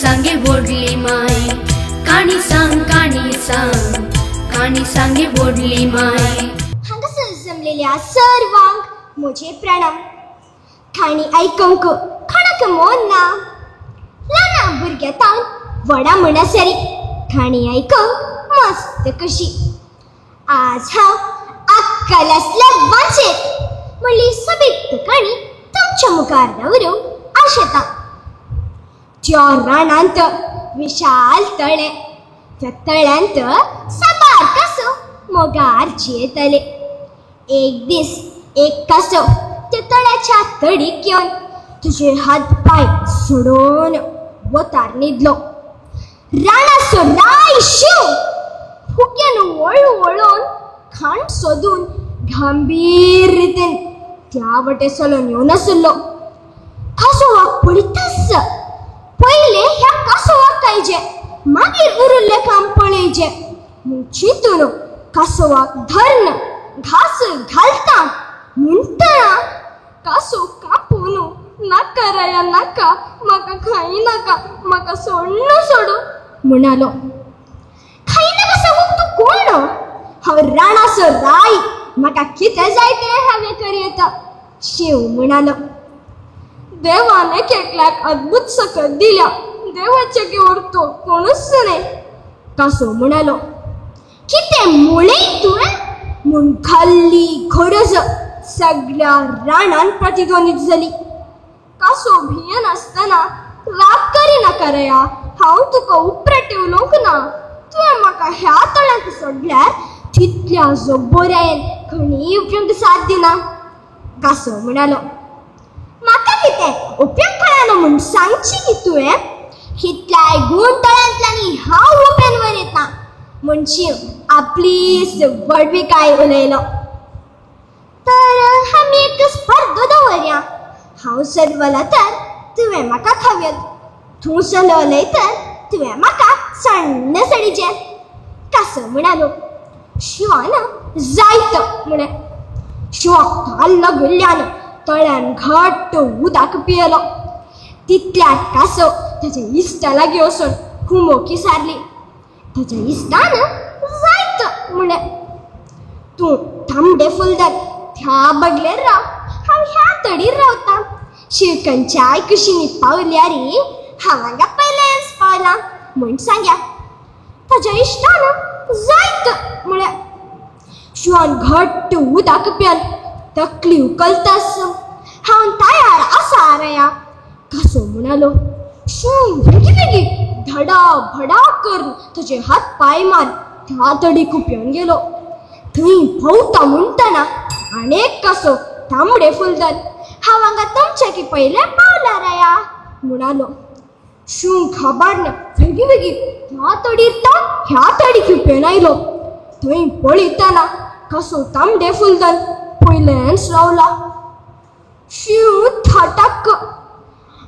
सांगे व्हडली माय, काणी सांग काणी सांग, काणी सांगे व्हडली माय. हांगासर जमलेल्या सर्वांक म्हजे प्रणाम. काणी आयकूंक कोणाक मोन ना, ल्हाना भुरग्यां तावन व्हडा म्हणसरी काणी आयकूंक मस्त कशी. आज हांव अक्कल आसल्यार वाचेत म्हणली सोबीत काणी तुमच्या मुखार दवरूंक आशेता. त्या रानांत विशाल तळें, त्या तळ्यांत साबार कांसव मोगार जियेताले. एक दीस एक कांसव त्या तळ्याच्या तडीक येवन तुजे हात पांय सोडून वतार न्हिदलो. रानाचो राय शिव फुक्यान वळू वळोवन खाण सोदून गंभीर रितीन त्या वटे चलोन येवन आशिल्लो. कांसवाक पळयताच पयलें ह्या कांसवाक खायचें, मागीर उरिल्लें काम पळयचें म्हूण चिंतून कांसवाक धरून घास घालता म्हणटना कांसव कापून नाका राया नाका, म्हाका खायनाका, म्हाका सोडून सोडू म्हणालो. खायनाका सांगूंक तूं कोण? हांव रानाचो राय, म्हाका कितें जाय तें हांवें करयेता, शींव म्हणालो. देवान एक एकल्याक अद्भुत सकत दिल्या, देवाचे घेवर तो कोणूच न्हय, कांसव म्हणालो. कितें मुळय तुवें म्हूण घाल्ली गरज सगळ्या रानान प्रतिध्वनीत जाली. कांसव भियेनासतना राग करिनाका रया, हांव तुका उपराटे उलोवंक ना. तुवें म्हाका ह्या तळ्यांत सोडल्यार तितल्या जो बऱ्यान खणीय उपयोंक साथ दिना, कांसव म्हणालो. म्हाका कितें उपयोग कळना म्हूण सांगची न्ही तुवें? कितल्याय गूण तळ्यांतल्यानी हांव उपेन वर येता म्हूण शींव आपलीच व्हडविकाय उलयलो. तर आमी एक स्पर्धो दवरया, हांव चलवला तर तुवें म्हाका खावयत, तूं चलवलय तर तुवें म्हाका सण्ण सडीचें, कांसव म्हणालो. शिंवान जायत म्हळें. शिंवाक ताल लागल्ल्यान तळ्यान घट्ट उदक पियेलो. तितल्यार कांसव ताच्या इश्टा लागीं वचून कुमोकी सारली. ताच्या इश्टान जायत म्हळें. तूं तांबडे फुलदार त्या बगलेर राव, हांव ह्या तडीर रावता. शिव खंयच्याय कुशींनी पावल्यार हांव हांगा पयलेंच पावलां म्हूण सांग्या. ताच्या इश्टान जायत म्हळें. शिंवान घट्ट उदक पिवन तकली उकलतास हांव तयार आसा रया, कांसव म्हणालो. शींव बेगी बेगी धडा भडा करून ताजे हात पांय मार त्या तडीक उपेवन गेलो. थंय भोंवता म्हणटना आनी एक कांसव तांबडे फुलदार हांव हांगा तुमच्या की पयलें पावला रया म्हणालो. शींव खबर ना बेगी बेगी ह्या तडीर तो ह्या तडीक उपेवन आयलो. थंय पळयतना कांसव तांबडे फुलदार पयलेंच रावला. शींव थटाक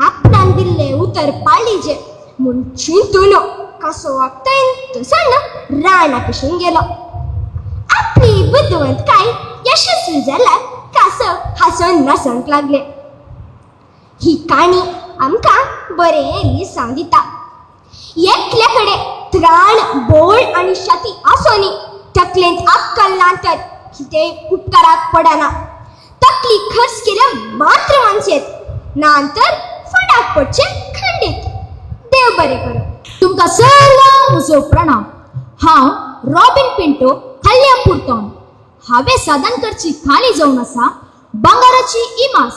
आपणान दिल्लें उतर पाळीचें म्हूण चिंतून कांसवाक थंयसर राना कशीन गेलो. आपली बुदवंतकाय यशस्वी जाल्यार कांसव हांसून नाचूंक लागले. ही काणी आमकां बरें लिसांव दिता. एकल्या कडेन त्राण बोळ आनी शाती आसोनी तकलेंत अक्कल ना तर कितेंय उपकाराक पडना. तकली खर्च केल्यार मात्र वांचेत, ना तर फंडाक पडचें खंडीत. देव बरें करूं. तुमकां सर्वांक म्हजो प्रणाम. हांव रॉबिन पिंटो कल्याणपूर town. हांवें साधन करची काणी जावन आसा भांगराची इमास.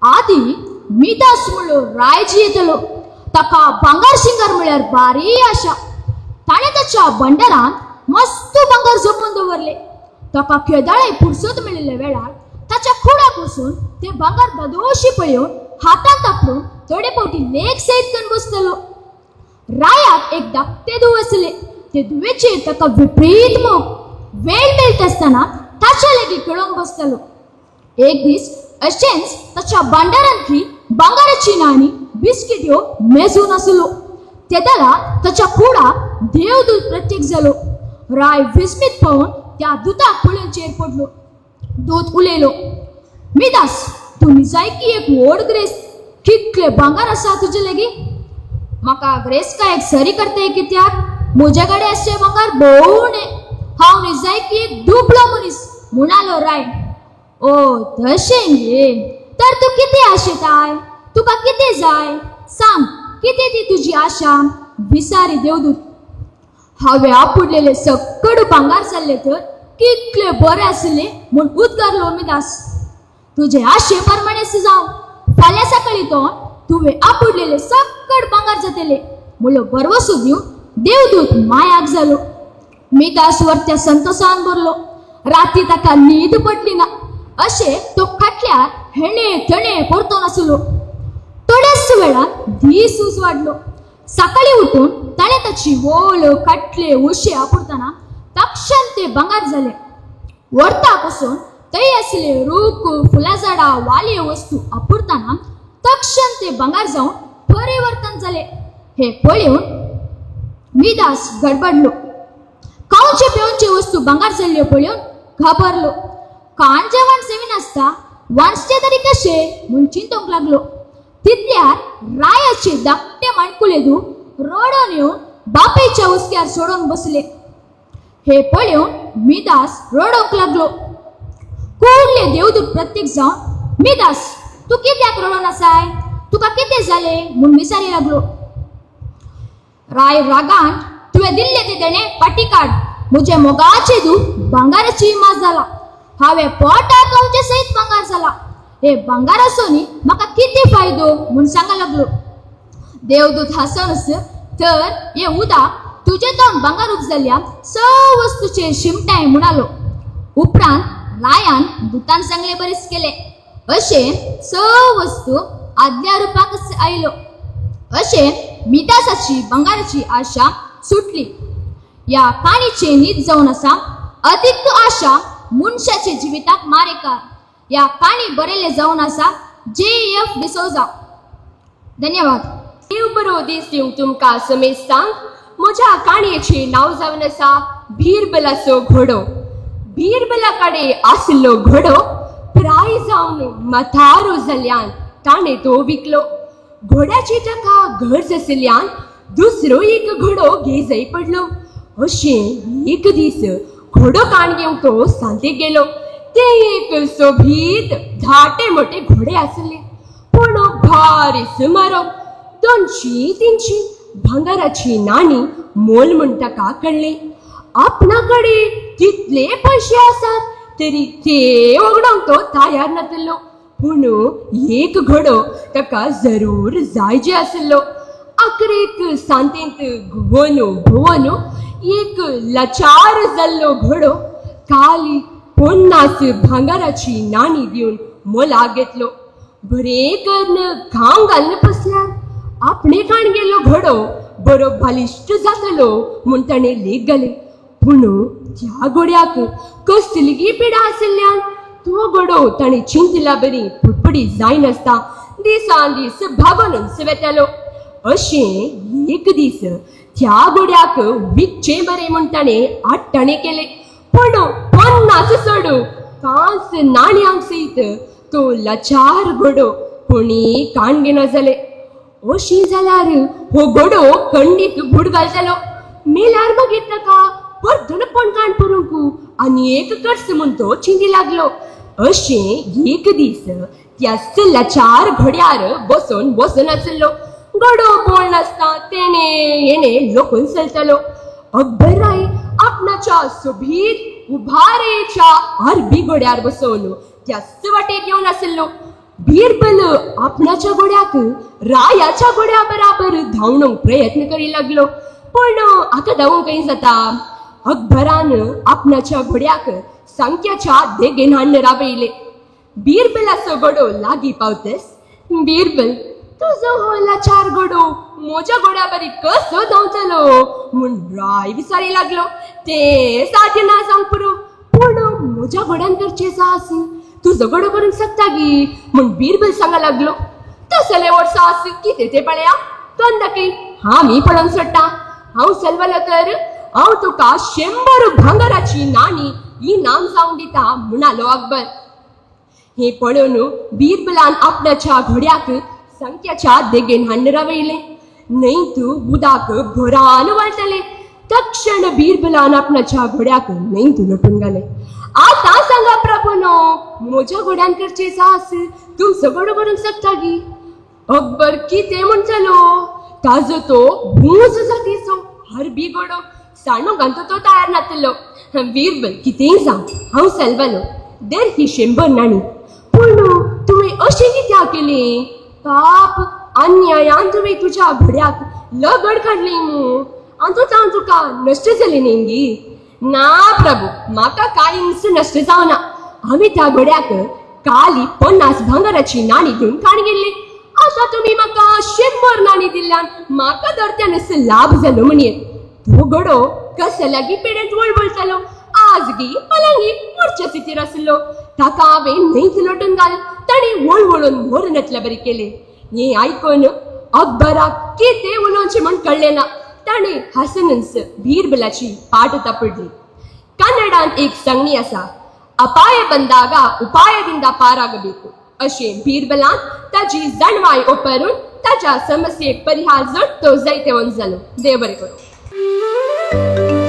आदी मिदास म्हणलो राय जियेतलो. ताका भांगर शिंगर म्हळ्यार बारी आशा. ताणें ताच्या भंडारांत मस्त भांगर जमोवन दवरलें. ताका केदाळे फुरसत मेळिल्ल्या वेळार ताच्या कुडाक वचून तें भांगर दादोशी पळोवन हातांत आपडून थोडे फावटी लेख सयत करून बसतलो. रायाक एक धाकटें धुव आसलें. ते धुवेचेर ताका विपरीत मोग. वेळ मेळटा आसतना ताच्या लागीं खेळोंक बसतालो. एक दीस अशेंच ताच्या भांडारांतली भांगराची नाणी बिस्किट्यो मेजून आसलो. तेदला ताच्या कुडाक देवदूत प्रत्येक जालो. राय विस्मीत पावून त्या दुताक पळोवन चेर पडलो. दूत उलयलो, मिदास, तूं निजायकी एक व्हड ग्रेस्त. कितले भांगर आसा तुजे लागीं? म्हाका ग्रेस्कायेक सरी करताय कित्याक? म्हजे कडेन आसचें भांगर भोव उणें. हांव निजायकी एक दुबळो मनीस म्हणालो राय. ओ तशें गे, तर तूं कितें आशेताय? तुका कितें जाय सांग, कितें ती तुजी आशा? विसारी देवदूत. हांवें आपुडलेले सकड भांगार जाल्लें तर कितलें बरें आसलें म्हूण उद्गारलो मिदास. तुजे आशे प्रमाणें जावं, फाल्यां सकाळीं तो तुवें आपुडलेले सकड भांगार जातले म्हणलो भरवसो दिवन देवदूत मायाक जालो. मिदास वरत्या संतोसान भरलो. राती ताका न्हीद पडली ना. अशें तो खाटल्यार हेणे थेणे परतोन आसलो. थोड्याच वेळान दीस उजवाडलो. सकाळीं उठून ताणें ताची वोल खाटले उशे आपुरतना तक्षण ते भांगार जाले. व्हरता पसून थंय आसले रूख फुलां झाडां वाली वस्तू आपुरतना तक्षण ते भांगार जावन परिवर्तन जाले. हे पळोवन मिदास गडबडलो. खावचे पिवचे वस्तू भांगार जाल्ल्यो पळोवन घाबरलो. खाण जेवण सेविनासता वांचचें तरी कशें म्हूण चिंतूंक लागलो. तितल्यार रायाचे धाकटे माणकुलेदू रडोन येवन बापायच्या हुस्क्यार सोडून बसले. हे पळोवन मिदास रडोवंक लागलो. कुडले देवदूत प्रत्येक जावन मिदास तूं कित्याक रडोन आसाय? तुका कितें जालें म्हूण विचारी लागलो. राय रागान तुवें दिल्लें तें तेणें फाटी काड. म्हजें मोगाचें दूख भांगाराची इमाज जाला. हांवें पोटाक खावचें सयत भांगार जाला. हे भांगार आसून म्हाका कितें फायदो म्हूण सांगा लागलो. देवदूत हांसोनच तर हे उदक तुजें तोंड भांगार उपजल्ल्या स वस्तूचेर शिमटाय म्हणालो. उपरांत रायान दुतान सांगले बरेच केले. अशें स वस्तू आदल्या रुपाकच आयलो. अशें मिदासाची भांगाराची आशा सुटली. ह्या काणीचे नीत जावन आसा अदीक आशा मनशाच्या जिविताक मारेकार. ह्या काणी बरयल्ले जावन आसा जे एफ डिसोजा. धन्यवाद. देव बरो दीस दिवं तुमकां समेस्तांक. म्हज्या काणयेचें नांव जावन आसा बिरबलाचो घोडो. बिरबला कडेन आशिल्लो घोडो प्राय जावन म्हातारो जाल्ल्यान ताणें तो विकलो. घोड्याची ताका गरज आशिल्ल्यान दुसरो एक घोडो घेजय पडलो. अशें एक दीस घोडो काण घेवंक तो सांतेक गेलो. ते एक सोबीत धाटे मोटे घोडे आसले, पूण भारी सुमारो 200-300 भांगाराची नाणी मोल म्हूण ताका कळ्ळें. आपणा कडेन तितले पयशे आसात तरी ते वगडोवंक तो तयार नासलो. पूण एक घोडो ताका जरूर जाय जे आसलो. आखरेक सांतेंत घुंवन भोंवन एक लाचार जाल्लो घोडो काली 50 भांगाराची नाणी दिवन मोलाक घेतलो. बरें करून घाम घालून बसल्यार आपणे काण गेल्लो घोडो बरो बालिश्ट जातलो म्हूण ताणें लेख घालें. पूण त्या घोड्याक कसलीगी पिडा आशिल्ल्यान तो घोडो ताणें चिंतला बरी फुटफुटी जायनासता दिसान दीस भागोनच वेतालो. अशें एक दीस त्या घोड्याक विकचें बरें म्हूण ताणें आट्टाणें केलें. पूण 50 सोडू 5 नाण्यांक सयत तो लाचार घोडो कोणी काण घेना जाले. अशें जाल्यार हो घोडो खंडीत बूड घालतलो. मेल्यार मागीर ताका परतून पण काण करूंक आनी एक कर्स म्हूण तो चिंती लागलो. अशें एक दीस त्या लाचार घोड्यार बसून बसून आसलो. घोडो बोल नासता तेणे हेणे लोकून चलतालो. अकबर राय आपणाच्या सोबीत उभारेच्या अरबी घोड्यार बसोवन त्याच वाटेर येवन आसलो. बिरबल आपणाच्या घोड्याक रायाच्या घोड्या बराबर धांवणूंक प्रयत्न करी लागलो. पूण आतां धांवूंक खंय जाता? अकबरान आपणाच्या घोड्याक सांक्याच्या देगेन हाडून रावयले. बिरबलाचो घोडो लागीं पावतच बिरबल तुजो हो लाचार घोडो म्हज्या घोड्या बरी कसो धांवतलो म्हूण राय विचारी लागलो. तें साध्य ना जावंक पुरो, पूण म्हज्या घोड्यान करचें साहस तुजो घोडो करूंक शकता गी म्हूण बिरबल सांगा लागलो. तसलें व्हड साहस कितें तें पळया, तोंड दाखय, हांव पळोवंक सोडटा. हांव चलवलो तर हांव तुका 100 भांगाराची नाणी इनाम जावन दिता म्हणालो अकबर. हें पळोवन बिरबलान आपणाच्या घोड्याक सांक्याच्या देगेन हाडून रावयलें. न्हंयत उदक भरान वळटलें. तक्षण बिरबलान आपणाच्या घोड्याक न्हंयत लोटून घालें. आतां सांगा प्रभुनो, म्हज्या घोड्यान करचें साहस तुमचो घोडो करूंक शकता गी? अकबर कितें म्हणटलो? ताजो तो भूज जातीचो हरबी घोडो सांडूंक आनी तो तयार नातलो. बिरबल कितेंय जावं, हांव सलवालो, देर ही 100 नाणी. पूण तुवें अशें कित्याक केलें? पाप अन्यायान तुवें तुज्या घोड्याक लगड काडली मू, आनी हांव तुका नश्ट जालें न्ही गी? ना प्रभू, म्हाका कांयच नश्ट जावना. हांवें त्या घोड्याक काली 50 भांगराची नाणी दिवन काण गेल्ली. आतां तुमी म्हाका 100 नाणी दिल्ल्यान म्हाका धरत्यानच लाभ जालो म्हणयेत. तो घोडो कसो लागीं पेड्यांत वळवळटालो, आज गी पलंगी मोरच्या स्थितीर आसलो. ताका हांवें न्हंयत लोटून घाल, ताणें वळवळून मरणांतल्या बरी केलें. हें आयकून अकबराक कितें उलोवचें म्हूण कळ्ळें ना. ताणें हासनच बिरबलाची पाट तापडली. कन्नडांत एक सांगणी आसा, अपाय ಬಂದಾಗ ಉಪಾಯದಿಂದ ಪಾರಾಗಬೇಕು. अशें बिरबलान ताजी जाणवाय ओपरून ताच्या समस्येक परिहार जोडतो जायतेवंत जालो. देव बरें करूं.